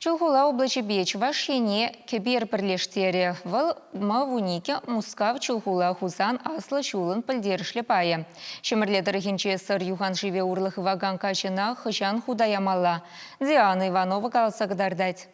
Чулхула облаҫӗпе Чӑваш Ене кӗпер пӗрлештерӗ. Вӑл М12 Мускав Чулхула Хусан аслӑ ҫулӑн пӗлтерӗшлӗ пайӗ. Ҫӗмӗрле тӑрӑхӗнче Сӑр юханшывӗ урлӑ хывакан каҫӑна хӑҫан хута ямалла? Диана Иванова каласа кӑтартать.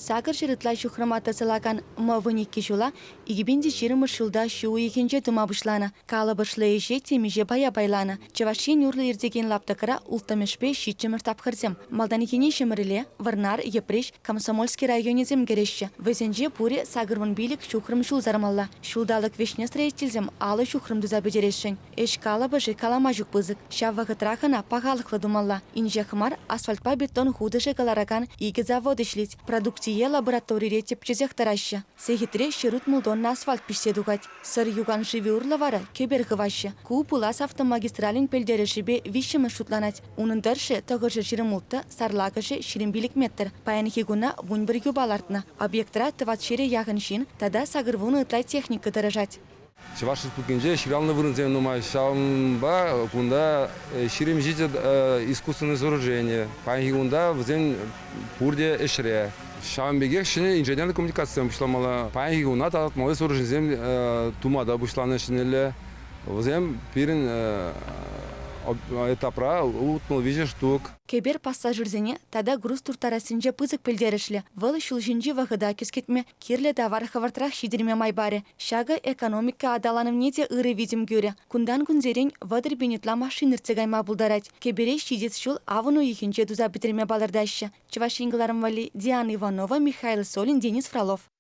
800 ытла ҫухрӑма тӑсӑлакан М12 ҫула 2020 ҫулта ҫу уйӑхӗнче тума пуҫланӑ. Калӑпӑшлӑ ӗҫе темиҫе пая пайланӑ. Чӑваш Ен урлӑ иртекен лаптӑкра улттӑмӗшпе ҫиччӗмӗш тапхӑрсем. Малтанхине Ҫӗмӗрле, Вӑрнар, Йӗпреҫ, Комсомольски районӗсем кӗреҫҫӗ. Вӗсенче пурӗ 85 ҫухрӑм ҫул сармалла. Ҫулталӑк вӗҫне строительсем 50 ҫухрӑм туса пӗтересшӗн. Ӗҫ калӑпӑшӗ калама ҫук пысӑк. Ҫав вӑхӑтрах ӑна пахалӑхлӑ тумалла. Инҫех мар асфальтпа бетон хутӑшӗ кӑларакан икӗ завод ӗҫлет. Продукцие лабораторире тӗпчесех тӑраҫҫӗ. Сехетре 160 тонна асфальт пиҫсе тухать. Сӑр юхан шывӗ урлӑ вара кӗпер хываҫҫӗ. Ку пулас автомагистралӗн пӗлтерӗшӗпе виҫҫӗмӗш шутланать. Унӑн тӑршшӗ 926, сарлакӑшӗ 25 метр. Паянхи куна 11 юпа лартнӑ. Объектра тӑватҫӗре яхӑн ҫын тата 80 ытла техника тӑрӑшать. Чӑваш Республикинче ҫуралнӑ вырӑнсем нумай. Ҫавӑнпа кунта 27 искусственное сооружение. Паянхи кунта вӗсем пурте ӗҫре. Ҫавӑн пекех ҫӗнӗ инженерлӑ коммуникацисем пуҫламалла. Паянхи куна тасатмалли сооруженисем тума та пуҫланӑ ҫӗнӗлле. Вӗсем пирӗн этапра 63 штук. Кӗпер пассажирсене тата груз турттарассинче пысӑк пӗлтерӗшлӗ. Вӑл ҫул ҫинчи вӑхӑта кӗскетме, кирлӗ тавар хӑвӑртрах ҫитерме май парӗ. Ҫакӑ экономика аталанӑвне те ырӑ витӗм кӳрӗ. Кунтан кунсерен 30 000 ытла машина иртсе кайма пултарать. Кӗпере ҫитес ҫул авӑн уйӑхӗнче туса пӗтерме палӑртаҫҫӗ. Чӑваш Ен кӑларӑм валли Диана Иванова, Михаил Солин, Денис Фролов.